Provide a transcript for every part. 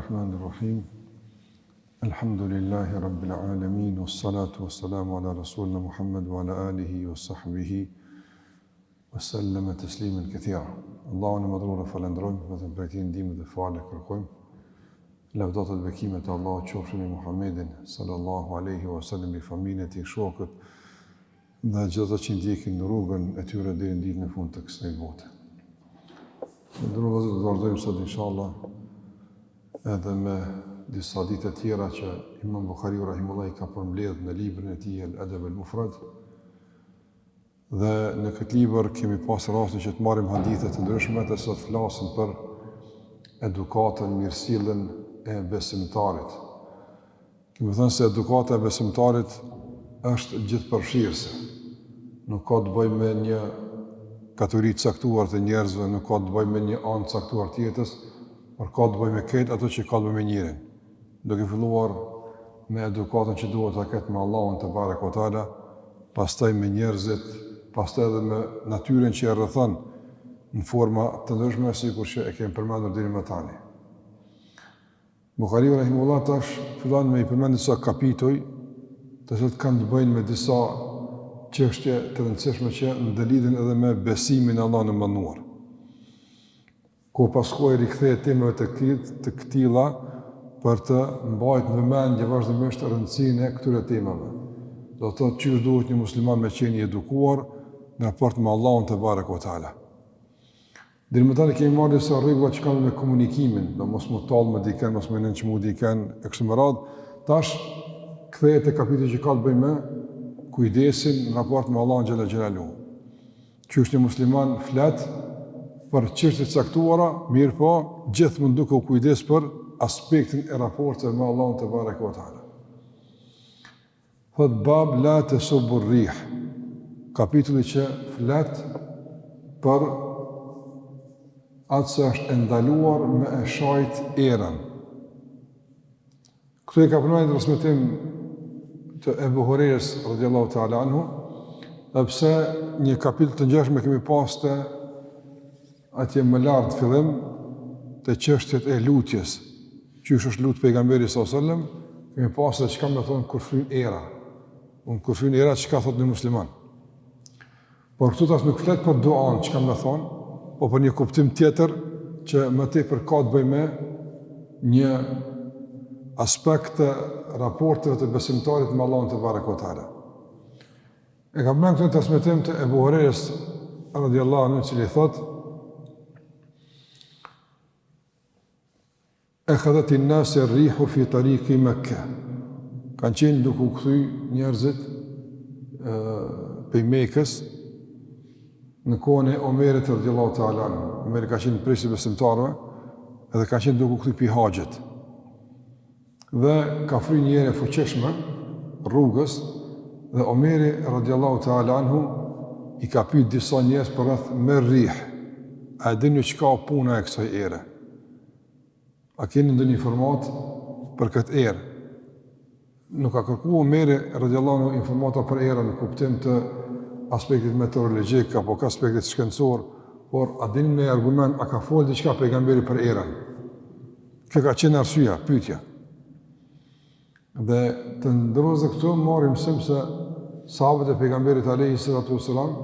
Rahmani Rahim. Elhamdulillahi Rabbil Alamin, wassalatu wassalamu ala Rasulina Muhammed wa ala alihi wa sahbihi wa sallama tasliman kathira. Allahun e madhëruar e falënderojmë, vetëm prej tij ndihmë dhe falje kërkojmë. Lavdatat bekimet e Allahut qofshin mbi Muhammedin sallallahu alaihi wasallam, mbi familjen e tij, shokët dhe gjithë ata që ndjekin rrugën e tyre deri në ditën e fundit të kësaj bote. Të nderuar vëllezër, do të vazhdojmë sot inshallah edhe me disa hadithe të tjera që Imam Buhariu rahimullah i ka përmbledh në librin e tij El Edeb El Mufrad. Dhe në këtë libër kemi pas rastin që të marrim hadithe të ndryshme të cilat flasin për edukatën, mirësjelljen e besimtarit. Kemi thënë se edukata e besimtarit është gjithëpërfshirëse. Nuk ka të bëjë me një kategori të caktuar të njerëzve, nuk ka të bëjë me një anë të caktuar të jetës, por ka të bëjë me krejt ato që ka të bëjë me njerin. Duke filluar me edukatën që duhet ta ketë me Allahun tebareke ve teala, pastaj me njerëzit, pastaj edhe me natyrën që e rrethon në forma të ndryshme sikur që e kemi përmendur deri më tani. Buhariu rahimullah tash fillon me i përmend disa kapituj, të cilët kanë të bëjnë me disa çështje të rëndësishme që ndërlidhen edhe me besimin në Allahun e Madhëruar. Kohë pas kohe rikthehet temave të këtij, të këtilla për të mbajtur në vëmendje vazhdimisht rëndësinë e këtyre temave. Do të thotë qysh duhet një musliman me qenë i edukuar në raport me Allahun tebareke ve teala. Deri më tani kemi marrë disa rregulla që kanë me komunikimin, do mos m'u tall me dikën, mos me nënçmu dikën e kështu me radhë. Tash kthehet te kapitulli që ka të bëjë me kujdesin në raport me Allahun xhele xhelaluhu. Qysh një musliman flet për çështje të caktuara, mirëpo gjithmonë duke u kujdes për aspektin e raporteve me Allahun tebareke ve teala. Thot bab la tesubbu rrih, kapitulli që flet për atë se është e ndaluar me e shajt erën. Këtu e ka përmend transmetim të Ebu Hurejrës radiallahu ta'ala anhu, edhe pse një kapitull të ngjashëm e kemi pas te atje më lart fillim te çështjet e lutjes, qysh është lut pejgamberi sallallahu alajhi wasallam, kemi pas se çka me thonë kur fryn era. Un kur fryn era çka thotë një musliman. Por këtu tash nuk flet për duan çka me thonë, po për një kuptim tjetër që më tepër ka të bëjë me një aspekt të raporteve të besimtarit me Allahun tebareke ve teala. E ka përmend këtë transmetim të Ebu Hurejrës radiallahu anhu i cili thotë Ekhadhet in-nase rrihu fi tariki Mekke. Kanë qenë duke u kthy njerëzit pej Mekës në kohën e Omerit radiallahu ta'ala anhu. Omeri ka qenë prijës i besimtarëve edhe ka qenë duke u kthy pej haxhit. Dhe ka fry një erë e fuqishme rrugës dhe Omeri radiallahu ta'ala anhu i ka pyet disa njerëz përreth me rrih. A e dini çka puna e kësaj ere? A keni ndonjë informatë për këtë erë? Nuk ka kërku Omeri radiallahu anhu informata për erën në kuptim të aspektit meteorologjik apo ka aspektit shkencor, por a dini një argument, a ka folë diçka pejgamberi për erën? Kjo ka qenë arsyeja, pyetja. Dhe të nderuar vëllezër këtu marrim mësim se sahabët e pejgamberit alayhi salatu wasalam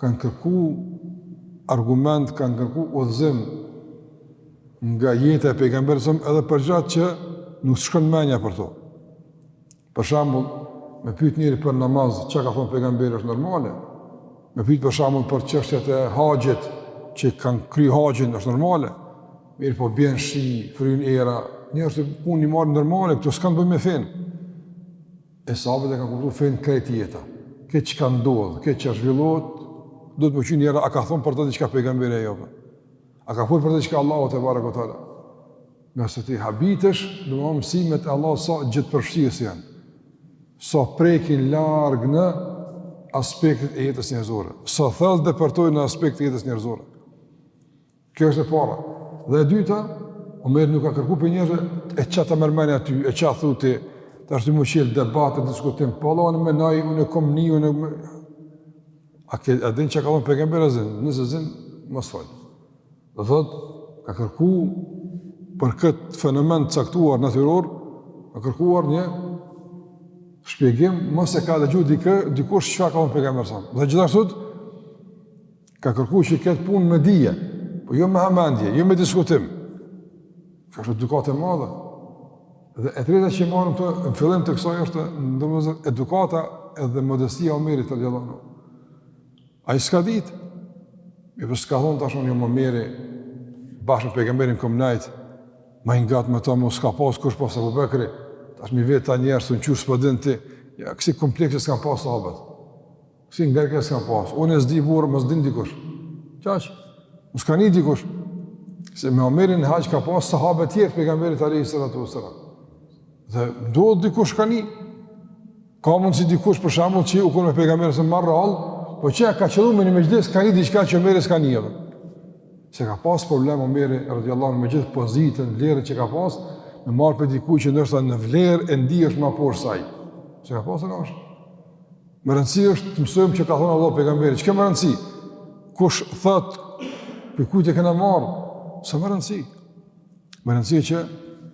kanë kërku argument, kanë kërku udhëzim nga jeta e pejgamberit sallam edhe për gjërat që nuk shkon mendja për to. Për shembull, me pyet njeri për namaz, çka ka thonë pejgamberi është normale. Me pyet për shembull për çështjet e haxhit, që kanë kry haxhin është normale. Mirëpo bjen shi, fryn era, njerëzit punë i marrin normale, këto s'kanë të bëjnë me fenë. E sahabët e kanë kuptu fenë krejt jeta. Këtë që ka ndodhë, këtë që zhvillohet, duhet me kqyr njëherë, a ka thonë për të diçka pejgamberi a jo. A ka folë për të diçka Allahu tebareke ve teala. Ngase ti habitesh, domethënë mësimet e Allahut sa gjithëpërfshirëse janë. Sa prekin larg në aspektet e jetës njerëzore. Sa thellë depërtojnë në aspektet e jetës njerëzore. Kjo është e para. Dhe e dyta, Omeri nuk ka kërku prej njerëzve, e ça ta merr menja ty, e ça thu ti, tash ti m'u çel debat e diskutim, po Allah unë menoj, unë e kom ni, unë e... A, ke, a din çka ka thonë pejgamberi a s'din, nëse s'din, mos fol. Do thotë, ka kërku. për këtë fenomen të caktuar natyror, ka kërkuar një shpjegim, mos e ka dëgju dikë, dikush çka ka thonë pejgamberi sa. Dhe gjithashtu ka kërku që këtë punë me dije, po jo me hamendje, jo me diskutim. Kjo është edukatë e madhe. Dhe e treta që marrim këtu në fillim të kësaj është domethënë edukata edhe modestia e Omerit radiallahu anhu. Ai s'ka ditë. Mirëpo s'ka thonë tash unë jam Omeri, bashkë me pejgamberin kom nejt, ma i ngat me ta, mo s'ka pas kush pos Ebu Bekri, tash mi vet ta njerëz, thonë qysh s'po din ti, ja, kësi komplekse s'kan pas sahabët, kësi ngarkese s'kan pas, unë s'di burrë, mos din dikush, qaq, mos ka ni dikush, se me Omerin në haxh ka pas sahabët tjerë pejgamberit alejhi salatu ve selam. Dhe ndodh dikush ka ni, Ka mundësi dikush për shembull që u kon me pejgamberin sa më rrallë, po që ka qëllu me një mexhlis ka ni diçka që Omeri s'ka ni edhe. Se ka pas problem Omeri radiallahu anhu me gjithë pozitën, vlerën që ka pas, me marrë prej dikujt që ndoshta në vlerë e n'dije është më poshtë se ai. Se ka pas në është. Me rëndësi është të mësojmë që ka thonë Allahu pejgamberi. Çka me rëndësi? Kush thot prej kujt e kena marrë? S'ka me rëndësi. Me rëndësi që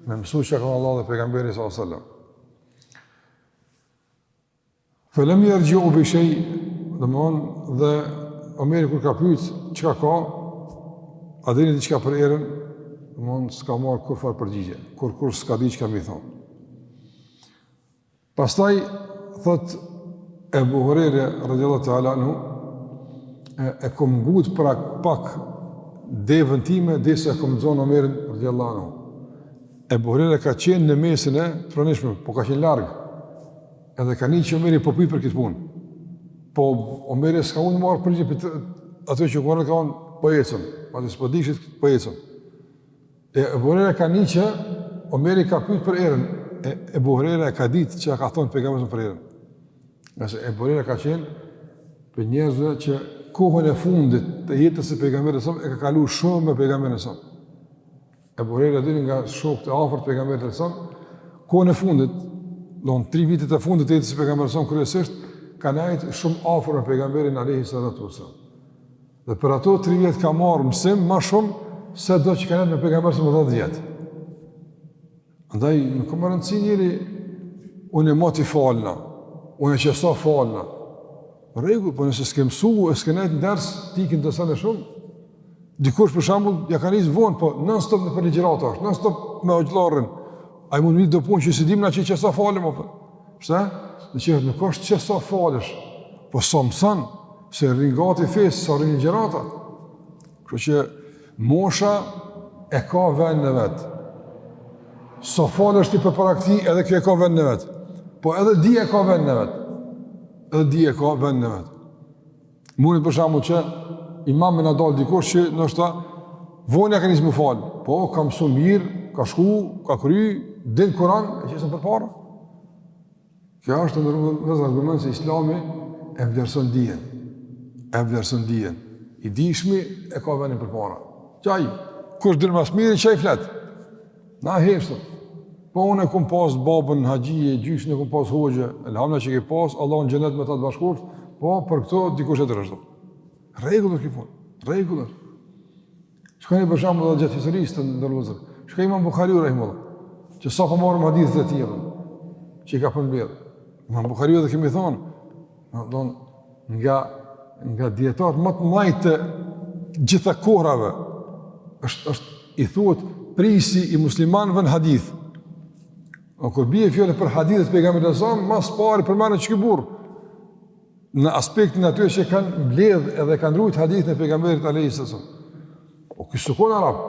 me mësu që ka thonë Allahu dhe pejgamberi sallallahu alajhi wasallam. Felem jerxhiu bi shej, domethënë, dhe Omeri kur ka pyet, çka ka, a dini diçka për erën, domethënë, s'ka marrë kurrfarë përgjigje, kurrkush s'ka di çka me i thonë. Pastaj, thot, Ebu Hurejre, radiallahu ta'ala anhu, e, e kom ngut pra pak devën time, derisa e kom zonë Omerin, radiallahu anhu. Ebu Hurejra ka qenë në mesin e të pranishmëve, po ka qenë larg. Edhe ka ni që Omeri po pyet për këtë punë. Po Omeri s'ka mund marrë përgjigje për ato që ka thonë, po ecëm, pasi s'po dishit, po ecëm. E Ebu Hurejra ka ni që Omeri ka pyet për erën. E Ebu Hurejra e ka ditë që ka thonë pejgamberi për erën. Ngase Ebu Hurejra ka qenë prej njerëzve që kohën e fundit të jetës së pejgamberit sa e ka kalu shumë me pejgamberin sa. Ebu Hurejra dini nga shokët e afërt të pejgamberit sa, kohën e fundit, domethënë tri vitet e fundit të jetës së pejgamberit sa kryesisht ka nejt shumë afër me pejgamberin alayhi salatu wasallam. Dhe për ato tri vjet ka marrë mësim ma shumë se do që ka nejt me pejgamberin sa 10 vjet. Andaj nuk ka me rëndësi njeri unë moti falna, unë që sa falna. Rregull, po nëse s'ke mësu e s'ke nejt në ders, t'ikin do sene shumë. Dikush për shembull ja ka nis vonë, po non stop nëpër ligjërata është, non stop me hoxhallarë. Ai mund me do punë që s'i dim na që që sa falem apo. Pse? Në që nuk është që sa falesh, po sa mëson, se rrin gati fesë, sa rrin ligjërata. Kështu që mosha e ka vendin e vet. Sa falesh ti përpara këtij, edhe kjo e ka vendin e vet. Po edhe dija e ka vendin e vet. Edhe dija e ka vendin e vet. Mundet për shembull që imam me na dal dikush që ndoshta vonë ja ka nis me fal, po ka mësu mirë, ka shku, ka kry, din Kur'an, e qesim përpara. Kjo është ndër argument se Islami e vlerëson dijen. E vlerëson dijen. I dijshmi e ka vendin përpara. Qaj, kush din ma s'miri, qaj flet. Na heshtëm. Po unë e kum pas babën haxhi e gjyshin e kum pas hoxhë, elhamdulillah që ke pas, Allahu në xhenet me ta të bashkoft, po për këto dikush tjetër është. Rregull është kjo punë. Rregull është. Shikoni për shembull edhe gjatë historisë të nderuar vëllezër. Shikoni Imam Buhariu rahimullah, që sa po marrim hadithet e tij, që i ka përmbledh. Imam Buhariu edhe kemi thonë, do nga nga dijetarët më të mëdhenj të gjitha kohrave, është është i thuhet prisi i muslimanëve në hadith. O kur bie fjala për hadithet e pejgamberit alejhi selam, ma s'pari përmendet qiky burrë. Në aspektin atyre që kanë mbledh edhe kanë rujt hadithin e pejgamberit alejhi selam. Po ky s'u kon arab.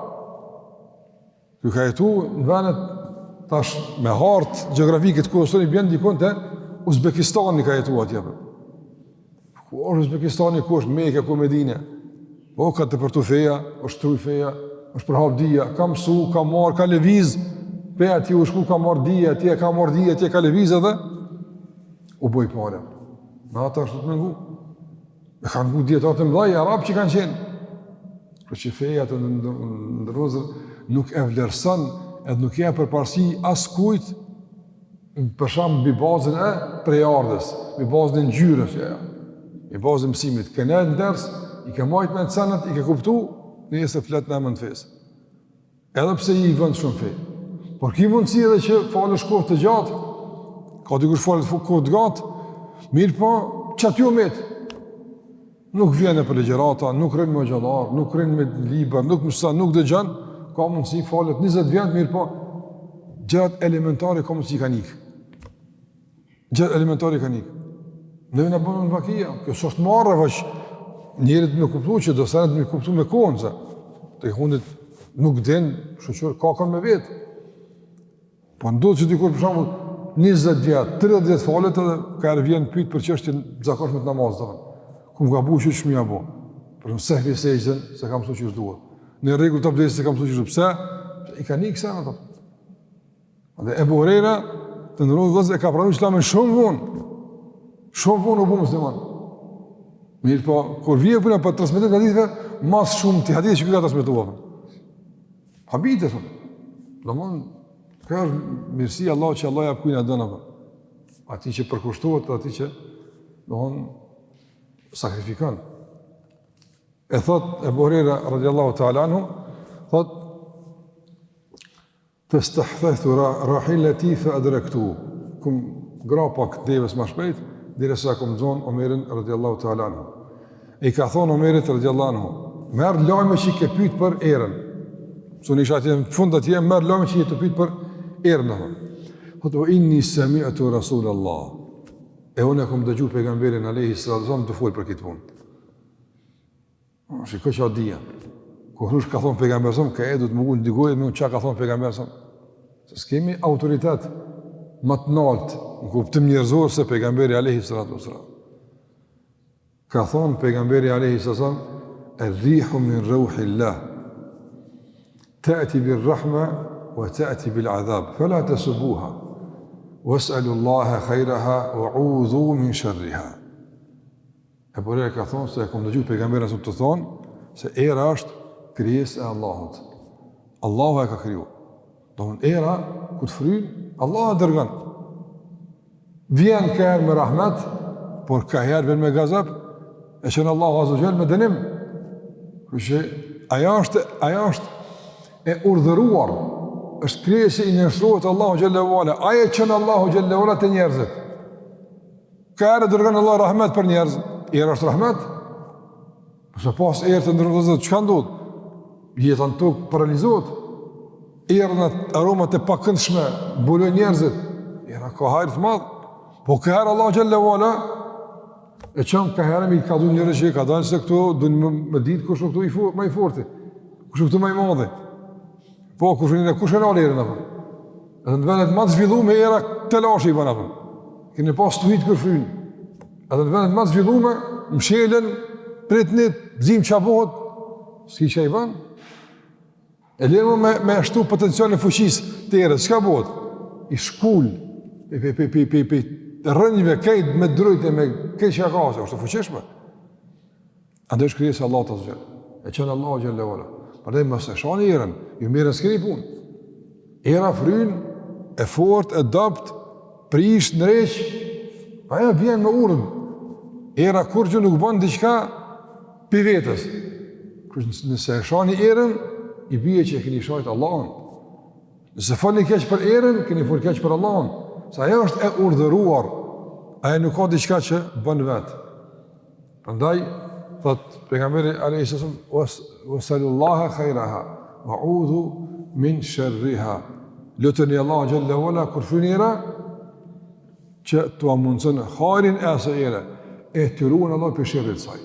Ky ka jetu në vendet tash me hartë gjeografike të kohës sonë bjen dikun te Uzbekistani ka jetu atje. Ku është Uzbekistani, ku është Meka, ku Medina? Po ka depërtu feja, është rujt feja, është përhap dija, ka mësu, ka marrë, ka lëviz, pe atje u shku, ka marrë dije, atje ka marrë dije, atje ka lëviz edhe, u bo i pari. Na ata është të me ngu. E kanë ngu dijetarët e mdhaj, arabë që kanë qenë. Kështu që feja të nderuar vëllezër, nuk e vlerëson edhe nuk i jep përparësi askujt për shembull mbi bazën e prejardhjes, mbi bazën e ngjyrës, ja, ja. Mbi bazën e mësimit. Ke nejt në ders, i ke majt mend senet, i ke kuptu, nesër flet në emër të fesë. Edhe pse i vënd shumë fe. Por ki mundësi edhe që falesh kohë të gjatë, ka dikush falet kohë të gatë, mirëpo, qaty u met? Nuk vjen nëpër ligjërata, nuk rrin me hoxhallarë, nuk rrin me libër, nuk mëson, nuk dëgjon, ka mundësi falet 20 vjet, mirëpo, gjërat elementare ka mundësi kanë ikë. Gjërat elementare kanë ikë. Neve na bën vaki, kjo s'është marre, veç njerit me kuptu që do senet me kuptu me kohën, se të fundit nuk din, shyqyr, ka kanë me vetë. Po ndodh që dikur për shembull 20 vjet, 30 vjet falet edhe ka herë vjen pyet për çështjen e zakonshme të namazit, domethënë. Kum gabu qysh me ja bo. Për në sehvi sexhden, s'e kam mësu qysh duhet. Në rregull të abdesit s'e kam mësu qysh duhet. Pse? I kanë ikë senet ato. Dhe Ebu Hurejra, të nderuar vëllezër, e ka pranu islamin shumë vonë. Shumë vonë u bu musliman. Mirëpo, kur vjen puna për transmetim të haditheve, ma s'shumti hadithe që ky ka transmetuar. Habite, thonë. Domethënë, kjo është mirësi e Allahut që Allahu ja jep kujna don, apo. Atij që përkushtohet, atij që, domethënë, sakrifikon. E thot, Ebu Hurejra, radiallahu ta'ala anhu, thot, Festahthethtu rahileti fe adrektuhu. Kum grah pak deves ma shpejt, derisa e kum zonë Omerin radiallahu ta'ala anhu. E i ka thonë Omerit radiallahu anhu, merr lajme që ke pyt për erën. Se unë isha atje në fund atje, merr lajme që je tu pyt për erën. Thotë, ve inni semi'tu Rasul Allah. E unë e kom dëgju pejgamberin alejhi salatu selam tu folë për këtë punë. Shiko ça dija. Kur thush ka thonë pejgamberi s.a.s., ka e du të më gunë digoj, me unë ça ka thonë pejgamberi s.a.s. Se s'kemi autoritet më të naltë në kuptim njerëzor se pejgamberi alejhi salatu selam. Ka thonë pejgamberi alejhi salatu selam, er-rihu min reuhil-lah, te'ti bir rahme, ve te'ti bil adhab, fela tesubuha, ves'elu Allahe khajraha, ve udhu min sherriha. Ebu Hurejra ka thonë se e kom dëgju pejgamberin s.a.s. tu thonë se era është krijesë e Allahut. Allahu e ka kriju. Domethënë era, kur të fryn, Allahu e dërgon. Vjen ka herë me rahmet, por ka herë vjen me gazap, e çon Allahu azze ve xhel me dënim. Kështu që ajo është, ajo është e urdhëruar, është krijesë i nënshtrohet Allahu xhelle ve ala, ai e çon Allahu xhelle ve ala te njerëzit. Ka herë dërgon Allah rahmet për njerëz, era është rahmet. Po s'me pas erë të nderuar vëllezër, çka ndodh? Jeta në tokë paralizohet. Erën aromat e pakëndshme mbulojnë njerëzit. Era ka hajr të madh. Po ka herë Allah xhelle ve ala e çon ka herë me i kallzu njerëz që ka dalë se këtu duan me, me ditë kush është këtu i for, më i forti. Kush është këtu më i madhi. Po kush është kush e nal erën apo? Edhe në vendet më të zhvillume era telashe i bën apo. Keni pa stuhit kur fryn. Edhe në vendet më të zhvillume mshelen pritni s'dim çka bëhet, s'ki çka i bën. E lëre më me me shtu potencialin e fuqisë të erës, çka bëhet? I shkul pe pe pe pe pe pe rrënjëve krejt me drujt e me krejt çka ka, është e fuqishme. Andaj është krijesë e Allahut azze ve xhel. E çon Allahu xhelle ve ala. Prandaj mos e shani erën, ju me erën s'keni punë. Era fryn e fort e dobt, prish ndreq. Ajo vjen me urdhër. Era kurrgjë nuk bën diçka pi vetes. Kështu nëse e shani erën, i bie që e keni shajt Allahun. Nëse folni keq për erën, keni fol keq për Allahun. Se ajo është e urdhëruar. Ajo nuk ka diçka që bën vetë. Prandaj thot pejgamberi alayhis salam wasalullaha khairaha wa udhu min sharriha. Luteni Allahun xhelle ve ala kur fryn era që t'ua mundson hajrin e asaj ere e t'ju ruan Allahu prej sherrit saj.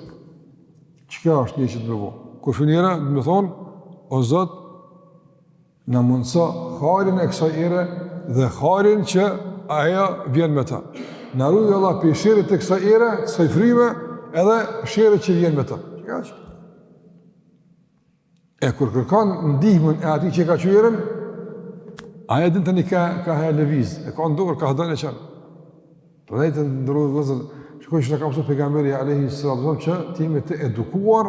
Çka është një që të më Kur fryn era, do të thonë, o Zot, Na mundëso hajrin e kësaj ere dhe hajrin që ajo vjen me ta. Na ruaj Allah prej sherrit të kësaj ere, kësaj fryme, edhe sherrit që vjen me ta. Çka është? E kur kërkon ndihmën e atij që ka çu erën, ai e din tani ka ka e lëviz, e ka n'dorë, ka don e çon. Prandaj të nderuar vëllezër, shikoni që na ka mësuar pejgamberi alayhi salatu që të jemi të edukuar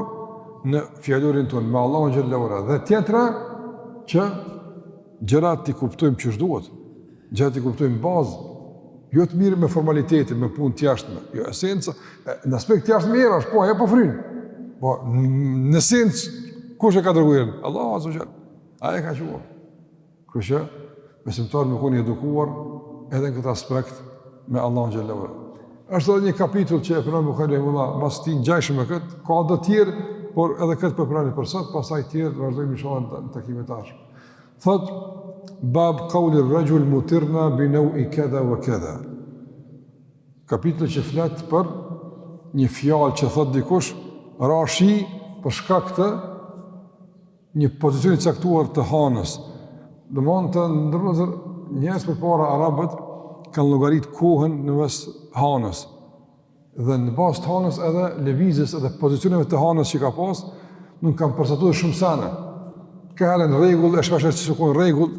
në fjalorin tonë me Allahun xhelle ve ala. Dhe tjetra që gjërat t'i kuptojmë qysh duhet. Gjërat t'i kuptojmë bazë, jo të merremi me formalitete, me punë të jashtme. Jo esenca, në aspekt të jashtëm era është, po ajo po fryn. Po në esencë kush e ka dërguar? Allahu azza xhel. Ai e ka çu. Kështu që besimtari me kon i edukuar edhe në këtë aspekt me Allahun xhelle ue ala. Është edhe një kapitull që e përmend Buhariu rahimehullah, mas tij ngjajshëm me këtë, ka do tjerë, por edhe këtë po e përmendim për sot, pastaj tjerë vazhdojmë inshallah në takimet e ardhshme. Thot bab qauli rajul mutirna bi nawi kadha wa kadha. Kapitull që flet për një fjalë që thot dikush ra shi për shkak të një pozicioni të caktuar të hanës. Domethënë të nderuar vëllezër, njerëz përpara arabët kanë llogarit kohën në mes hanës. Dhe në bazë të hanës edhe lëvizjes edhe pozicioneve të hanës që ka pas, nuk kanë përcaktuar shumë sene. Ka herë në rregull, e shpeshherë s'u kon rregull.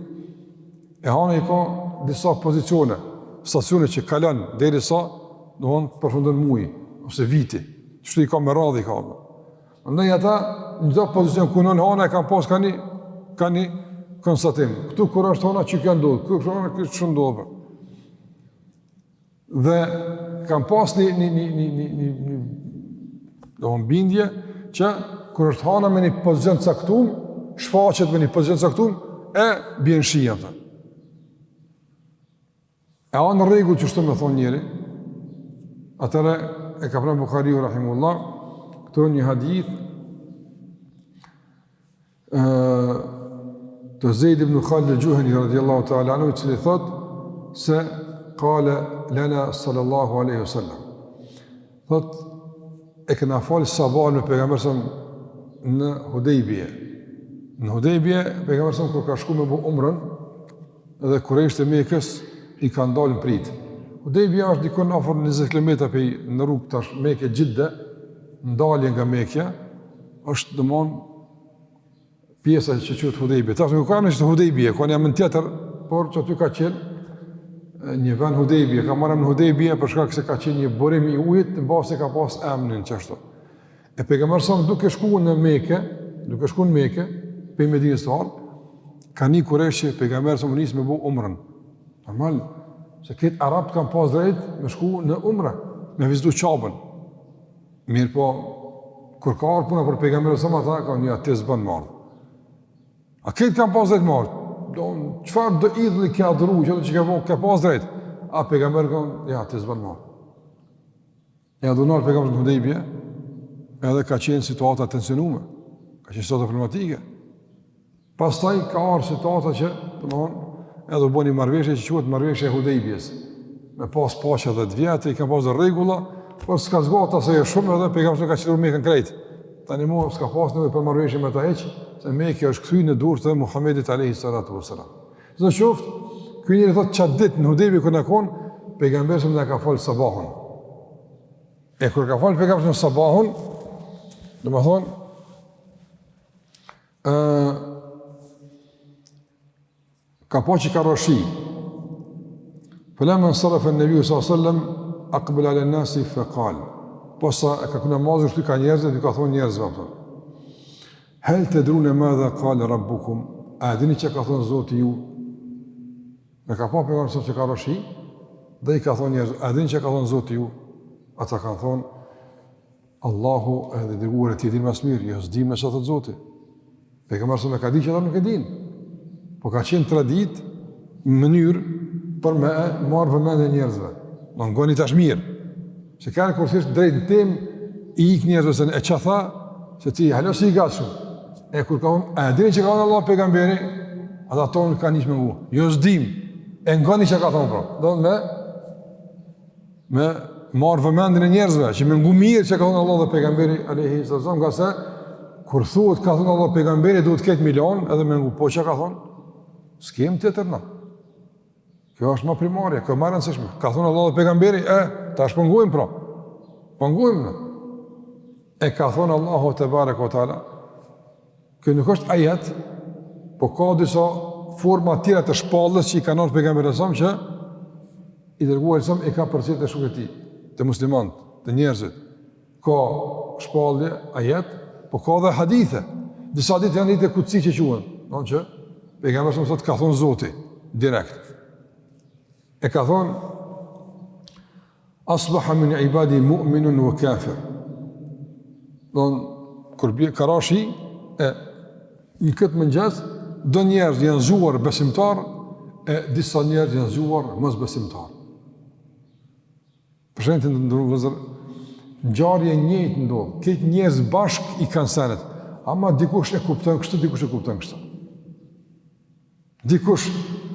E hana i ka disa pozicione, stacione që kalon derisa, domthonë përfundon muaji ose viti. Kështu i ka me radhë i ka. Andaj ata në çdo pozicion ku nal hana e kanë pas ka një ka një konstatim. Këtu kur është hana që ka ndodhur, këtu kur hana kjo ndodh. Dhe kanë pas një një një një një një një domthon bindje që kur është hana me një pozicion të caktuar, shfaqet me një pozicion të caktuar e bjen shi atë. E a në rregull qështu me thonë njeri? Atëherë e ka përmend Buhariu rahimehullah, këtu një hadith ë të Zejd ibn Khalid al-Juhani radiallahu ta'ala anhu i cili thot se kale lena sallallahu aleyhi wasallam thot e kena falë sabahun me pejgamberin në Hudejbije në Hudejbije pejgamberi kur ka shku me bu umrën dhe kurejshët e Mekës i kanë dalë në pritë. Hudejbija është dikun afër 20 km prej në rrugë tash Meke Xhidde, ndalje nga Mekja, është domon pjesa që quhet Hudejbija. Tash nuk ka emrin Hudejbija, ka një emër tjetër, por që aty ka qenë një vend Hudejbija, ka marrë emrin Hudejbija për shkak se ka qenë një burim i ujit, në bazë se ka pas emrin qashtu. E pejgamberi sa duke shku në Mekë, duke shku në Mekë, prej Medinës tu ardh, ka ni kurejshët që pejgamberi sa nis me bu umrën. Normal, se krejt arabët kanë pas drejt me shku në umrë, me vizitu Qabën. Mirëpo, kur ka ardhur puna për pejgamberin sa ata kanë një atë s'bën me ardh. A krejt kanë pas drejt me ardh? Do çfarë do idhulli ke adhuru, çfarë që ke bo, ke pas drejt. A pejgamberi kanë, ja ti s'bën me ardh. E u nal pejgamberi në Hudejbije, edhe ka qenë situata e tensionume, ka qenë situata problematike. Pastaj ka ardhur situata që, domthon, edhe u bë një marrëveshje që quhet marrëveshja e Hudejbijes. Me pas paqe 10 vjet, i kanë pas do rregulla, por s'ka zgjat asaj shumë edhe pejgamberi ka çliru Mekën krejt. Tani mo s'ka pas nevojë për marrëveshje me ta hiç, se Mekja është kthy në dorë të Muhamedit alayhi salatu wasalam. Sido qoftë, ky njeri thotë qatë ditë në Hudejbi kur na kon, pejgamberi na ka falë sabahun. E kur ka falë pejgamberi sabahun, domethonë, ë ka pa që ka ra shi. Felemma nsarafe nebiju s.a. sallem, akbele alen nasi fe kal. Posa e ka kry namazin, shtu ka njerëzit, ju ka thonë njerëzve, apo. Hel tedrune madha kale rabbukum, a e dini çka ka thonë Zoti ju? E ka pa pejgamberi s.a. që ka ra shi, dhe i ka thonë njerëzve, a e dini çka ka thonë Zoti ju? Ata kanë thonë, Allahu edhe i dërguari i tij e dinë ma s'miri, jo s'dim ne çka thotë Zoti. Pejgamberi s.a. e ka di që ata nuk e dinë. Po ka qenë traditë, mënyrë për me marrë vëmendjen e njerëzve. Më ngoni tash mirë. Se ka kur thjesht drejt në temë, i ik njerëzve se e ça tha, se ti hala s'je i gatshëm. E kur ka thonë, a e dini çka ka thonë Allah pejgamberi? Ata tonë kanë nis me ngu. Jo s'dim. E ngoni çka ka thonë pra. Do me me marr vëmendjen e njerëzve që me ngu mirë çka ka thonë Allah dhe pejgamberi alayhi sallam, ngase kur thuhet ka thonë Allah pejgamberi duhet të ketë milon edhe me ngu po çka ka thonë? S'kem tjetër na. Kjo është më primarja, kjo më e rëndësishme. Ka thonë Allah dhe pejgamberi, e, tash po ngujmë pra. Po ngujmë na. E ka thonë Allahu tebareke ve teala. Kjo nuk është ajet, po ka disa forma tjera të shpalljes që i kanë ardhur pejgamberit s.a. që i dërguari s.a. i ka përcjellë te shokët e tij, te muslimanët, te njerëzit. Ka shpallje, ajet, po ka dhe hadithe. Disa hadithe janë hadithe kudsi që quhen, do që pejgamberi s.a. thotë ka thonë Zoti direkt. E ka thonë Asbaha min ibadi mu'minun wa kafir. Don kur bie ka ra shi e në këtë mëngjes. Do njerëz janë zgjuar besimtar, e disa njerëz janë zgjuar mosbesimtar. Për shembull të nderuar vëllezër, ngjarje e njëjtë ndodh, krejt njerëz bashkë i kanë senet, ama dikush e kupton kështu, dikush e kupton kështu. Dikush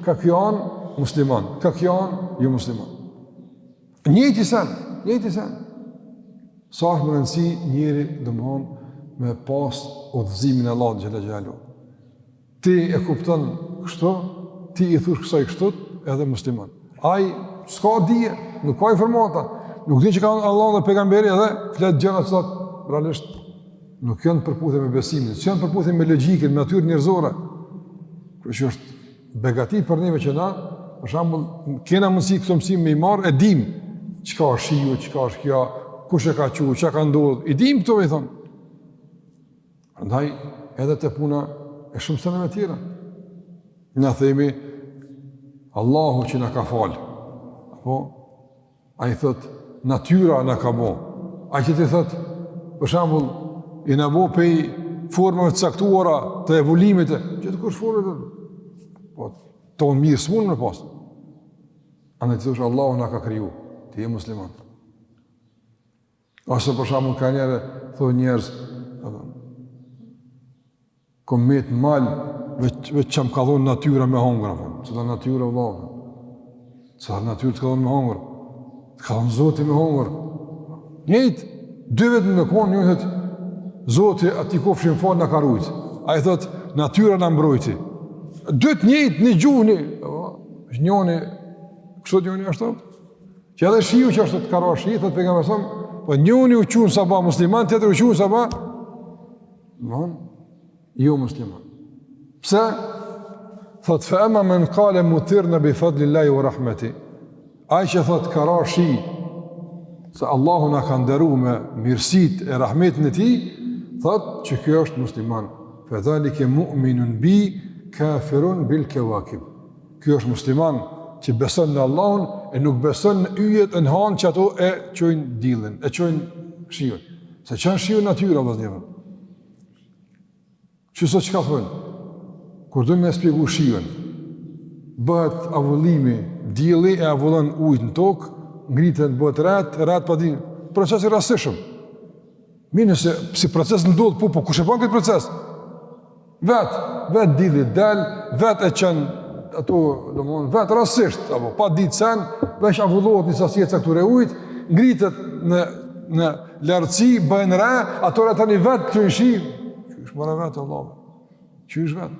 ka kjo anë musliman, ka kjo anë jo musliman. Njëjti sen, njëjti sen. Sa është me rëndësi njeri, domethonë, me pas udhëzimin e Allahut xhele xhelaluhu. Ti e kupton kështu, ti i thush kësaj kështu, edhe musliman. Ai s'ka dije, nuk ka informata, nuk din çka ka Allahu dhe pejgamberi edhe flet gjëra që realisht nuk janë përputhje me besimin, s'janë përputhje me logjikën, me natyrën njerëzore. Kështu që është begati për neve që na, për shembull, kena mundësi këto mësime me i marr, e dim çka është shiu, çka është kjo, kush e ka çu, çka ka ndodhur, i dim këto me i thon. Prandaj edhe te puna e shumë seneve tjera. Na themi Allahu që na ka fal. Apo ai thot natyra na ka bo. Ai që ti thot për shembull jena bo pej formave të caktuara të evolimit, gjithkush formë të po tonë mirë s'mund me pas. Andaj ti thosh Allahu na ka kriju, ti je musliman. Ose për shembull kanjëherë, thonë njerëz, kom met n'mal, veç, veç që më ka dhonë natyra me hongër, apo, cila natyra, vlla, cila natyra të ka dhonë me hongër, të ka dhonë Zoti me hongër, njëjtë, dy vetë me konë, njëri thotë, Zoti, atij kofshim falë, na ka rujtë, ai thotë, natyra na mbrojti, dy të njëjtë, një gjuhë, një, njoni, kështu njoni ashtu, Që edhe shiu që ashtu të ka ra shi, thotë pejgamberi sa, po njëri u çu n'sabah musliman, tjetri u çu n'sabah, domthon jo musliman. Pse? Thot fa amma men qala mutirna bi fadlillahi wa rahmati. Ai që thot ka ra shi, se Allahu na ka nderu me mirësitë e rahmetin e tij, thot që ky është musliman. Fa dhalika mu'minun bi kafirun bil kawakib. Ky është musliman që beson në Allahun e nuk beson në yjet e në hanë që ato e çojnë diellin, e çojnë shiun. S'e çon shiun natyra, vëllezër. Që sot çka thonë? Kur do me spjegu shiun, bëhet avullimi, dielli e avullon ujtë në tokë, ngriten, bëhet retë, retë pa din, proces i rastësishëm. Mirë nëse si proces ndodh, po, po kush e bën këtë proces? Vet, vet dilli del, vet e çon ato, domthon vet rastësisht apo pa ditë sen, veç avullohet një sasi e caktuar e ujit, ngritet në në lartësi, bëhen re, ato re tani vet çojnë shi. Qysh more vet Allah. Qysh vet?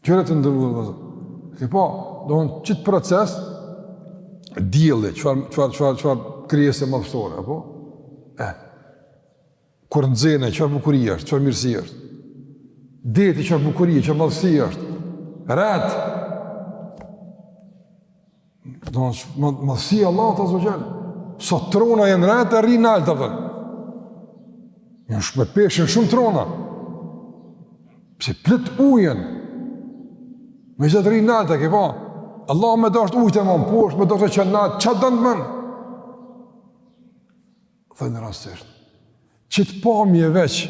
Qyre të nderuar vëllezër. Ke pa, domthon qit proces dielli, çfarë çfarë çfarë çfarë krijese madhështore, apo? E. Kur nxen, çfarë bukurie është, çfarë mirësi është. Deti çfarë bukurie, çfarë madhësi është. Ret. Domthon madhësia e Allahut azze ve xhel. Sa trona janë retë e rrinë nalt, apo. Janë shumë me peshën shumë trona. Pse plot ujë janë. Megjithatë rrinë nalt, e ke pa. Allahu me dashtë ujtë e man poshtë, me dashtë e çon nalt, ça don të bën? Thënë rastësisht. Qit pamje veç,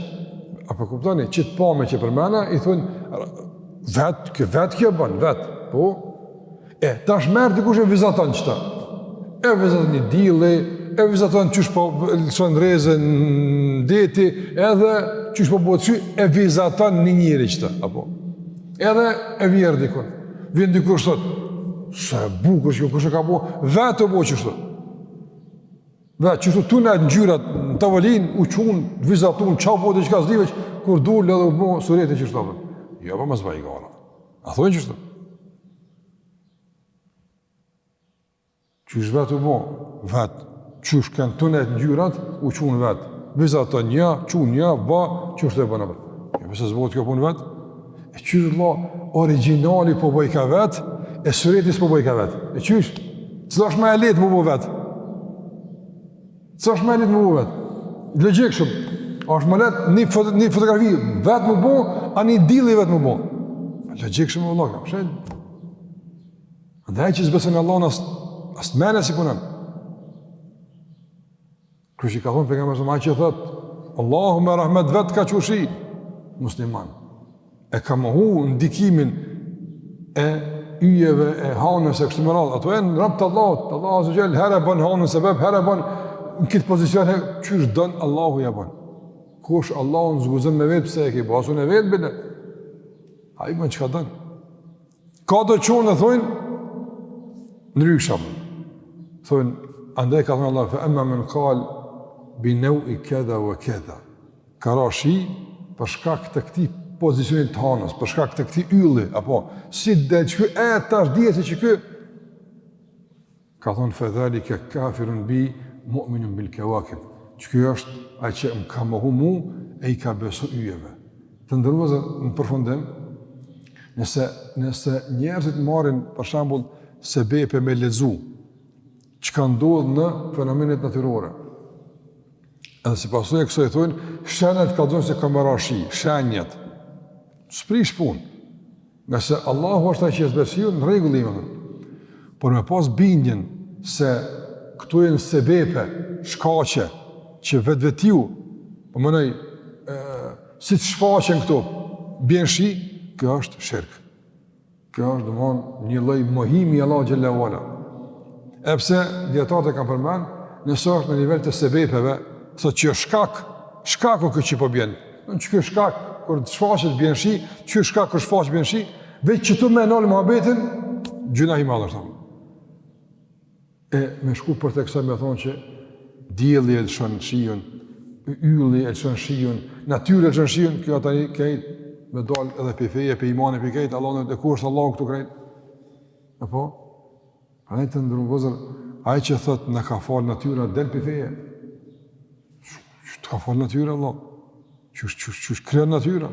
a po kuptoni, qit pamje që përmena, i thonë, vetë, kjo vetë kjo bën, vetë, po, e, tash merr dikush e vizaton qëta, e vizaton një dilli, e vizaton qysh po lëshon rreze në deti, edhe qysh po bëhet shi, e vizaton një njeri qëta, apo, edhe e vjerr dikun, vjen dikush thot, sa e bukur që kush e ka bo, vetë u bo qështu, Dhe qështu tu nejt ngjyrat në tavolinë, u çunë, vizatun, ça u bo diçka s'di veç, kur dul edhe u bo sureti qështu apo. Jo, po mos baj gara. A thonë qështu? Qysh vetë u bo? Vetë. Qysh kanë tu nejt ngjyrat, u çunë vetë. Vizaton një, çunë një, ba, qështu e bënë apo. Jo, pse s'bohet kjo punë vetë? E qysh vëlla, origjinali po bojka vet, e sureti s'po bojka vet. E qysh? Cila është më e lehtë me bo vet? Cila është më e lehtë me bo vet? Logjik shumë. A është më lehtë një, foto, një fotografi vet me bo, a një dilli vet me bo? Logjik shumë vëlla, ka pse? Andaj që s'beson Allahun as as mendja s'i punon. Kështu që ka thonë pejgamberi sa që thot Allahu me rahmet vet ka çu shi musliman. E ka mohu ndikimin e yjeve, e hanës e kështu me radhë. Ato janë rob të Allahut, Allahu azze ve xhel herë e bën hanën sebeb, herë e bën në këtë pozicion, qysh don Allahu ja bën. Kush Allahun s'guxon me vet pse e ke bo, as unë e vet bile. Ai bën çka don. Ka do që unë thonë ndryshe. Thonë andaj ka thënë Allah fa amma men qal bi nawi kadha wa kadha. Ka ra shi për shkak të këtij pozicioni të hanës, për shkak të këtij ylli, apo si del qiky e tash dihet se qiky ka thonë fe dhalike kafirun bi mu'minun bil kawakib. Qiky është ai që më ka mohu mu e i ka besu yjeve. Të nderuar vëllezër në përfundim, nëse nëse njerëzit marrin për shembull sebepe me lexu çka ndodh në fenomenet natyrore, Edhe si pasojë e kësaj thonë, shenjat kallzojnë se ka me ra shi, shenjat. S'prish punë. Ngase Allahu është ai që e zbret shiun, në rregull jemi. Por me pas bindjen se këto janë sebepe, shkaqe, që vetvetiu, po menoj, e, si të shfaqen këto, bjen shi, kjo është shirk. Kjo është domthon një lloj mohimi i Allahut xhelle ue ala. E pse dijetarët e kanë përmend, nëse është në nivel të sebepeve, thotë që është shkak, shkaku ky që po bjen. Do të ky shkak kur të shfaqet bjen shi, ky shkak kur shfaqet bjen shi, veç qitu me nal muhabetin, gjynah i madh është. E me shku përtej kësaj me thonë që dielli e lëshon shiun, ylli e lëshon shiun, natyra e lëshon shiun, kjo tani krejt me dalë edhe prej feje, prej imani, prej krejt, Allahu e ku është Allahu këtu krejt. Apo? Prandaj të nderuar vëllezër, ai që thot na ka falë natyra, del prej feje. Qysh të ka falë natyra, Allah? Qysh, qysh, qysh krijon natyra?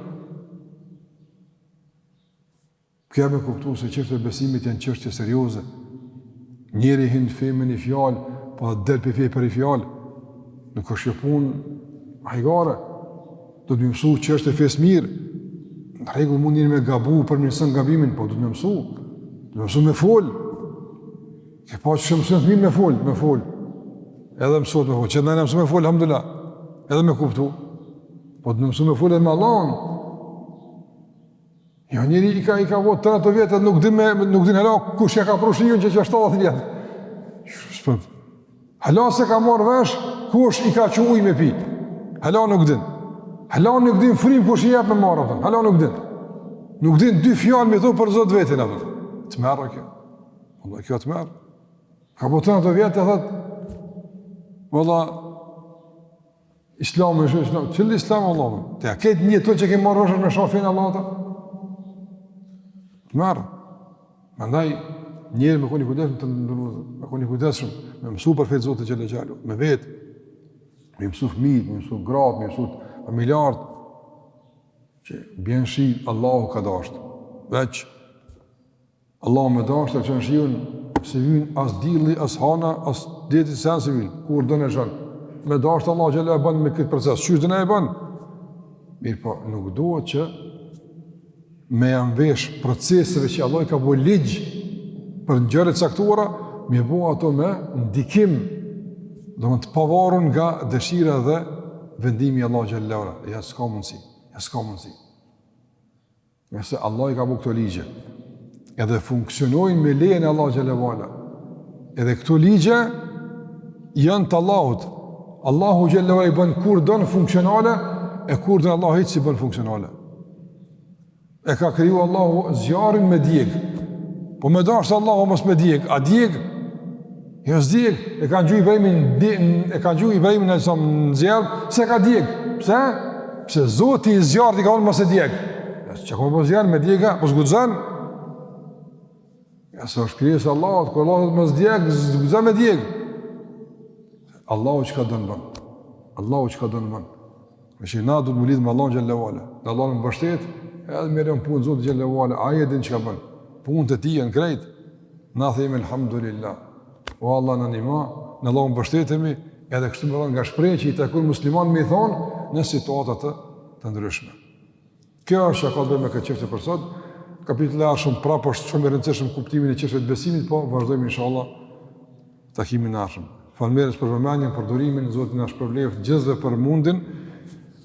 Kjo me kuptu se çështjet e besimit janë çështje serioze. Njeri hin në fe me një fjalë, po dhe del prej feje për një fjalë. Nuk është kjo punë hajgare. Duhet me mësu çështjet e fesë mirë. Në rregull mund njeri me gabu përmirëson gabimin, po duhet me mësu. Duhet me mësu me fol. Ke pa që mësojnë fëmijët me fol, me fol. Edhe mësohet me fol. Që na mësu me fol, alhamdulillah. Edhe me kuptu. Po duhet me mësu me fol edhe me Allahun. Jo njeri i ka i ka bo tërë ato vjet nuk din me nuk din hala kush ja ka pru shiun që që 70 vjet. S'po. Hala s'e ka marr vesh kush i ka çu ujë me pi. Hala nuk din. Hala nuk din frymë kush i jep me marr atë. Hala nuk din. Nuk din dy fjalë me thonë për Zot vetin atë. Tmerr kjo. Valla kjo tmerr. Ka bo tërë ato vjet e thot Valla Islami është islam, cili islam Allah? Ti a ke një të që ke marrë vesh me sha fenë e Allahut? Tmerr. Prandaj njeri me kon i kujdesshëm të nderuar, me kon i kujdesshëm, me mësu për fe të Zotit xhele xhelaluhu, me vet, me mësu fëmijët, me mësu gratë, me mësu familjarët, që bjen shi, Allahu ka dashtë. Veç, Allahu me dashtë e çon shiun, s'i vyn as dilli, as hana, as deti sen s'i vyn, kur don e çon. Me dashtë Allahu xhele e bën me këtë proces, qysh don e bën? Mirëpo, nuk duhet që me ja mvesh proceseve që Allahu i ka bo ligj për ngjarje të caktuara, me bo ato me ndikim, domethënë të pavarur nga dëshira dhe vendimi i Allahut xhele ve ala. Ja, s'ka mundësi, ja, s'ka mundësi. Nëse Allah i ka bo këto ligje, edhe funksionojnë me lejen e Allahut xhele ve ala, edhe këto ligje janë të Allahut, Allahu xhele ve ala i bën kur don funksionale, e kur don Allahu hiç s'i bën funksionale. E ka kriju Allahu zjarrin me djeg, po me dashtë Allahu mos me djeg, a djeg? Jo s'djeg, e kanë gju Ibrahimin, e kanë gju Ibrahimin alejhi selam në zjarr, s'e ka djeg. Pse? Pse Zoti i zjarrit i ka thonë mos e djeg. Ja, çka ka bo zjarr me djega, po s'guxon. Ja, se është krijesë e Allahut, kur Allahu thotë mos djeg, s'guxon me djeg. Allahu çka don bën. Allahu çka don bën. Me që na duhet m'u lidhë me Allahun xhele ve ala. Në Allahun mbështet, edhe me lënë punën Zotit xhele ve ala. Ai e din çka bën. Punët e tij janë krejt. Na themi elhamdulillah. O Allah na nimo, në Allahun mbështetemi, edhe kështu me radhë nga shprehjet që i takon muslimanit me i thonë në situata të, të ndryshme. Kjo është që ka të bëjë me këtë çështje për sot. Kapitulli i ardhshëm prapë është shumë i rëndësishëm kuptimin e çështjes të besimit, po vazhdojmë inshallah takimin e ardhshëm. Faleminderit për vëmendjen, për durimin, Zoti na shpërbleftë gjithëve për mundin.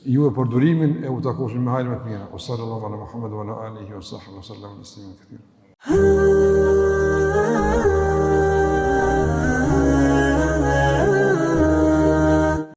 Juve për durimin e u takofshim me hajr me të mira. Wa sallallahu ala Muhammed wa ala alihi wa sahbihi wa sallam tasliman katira.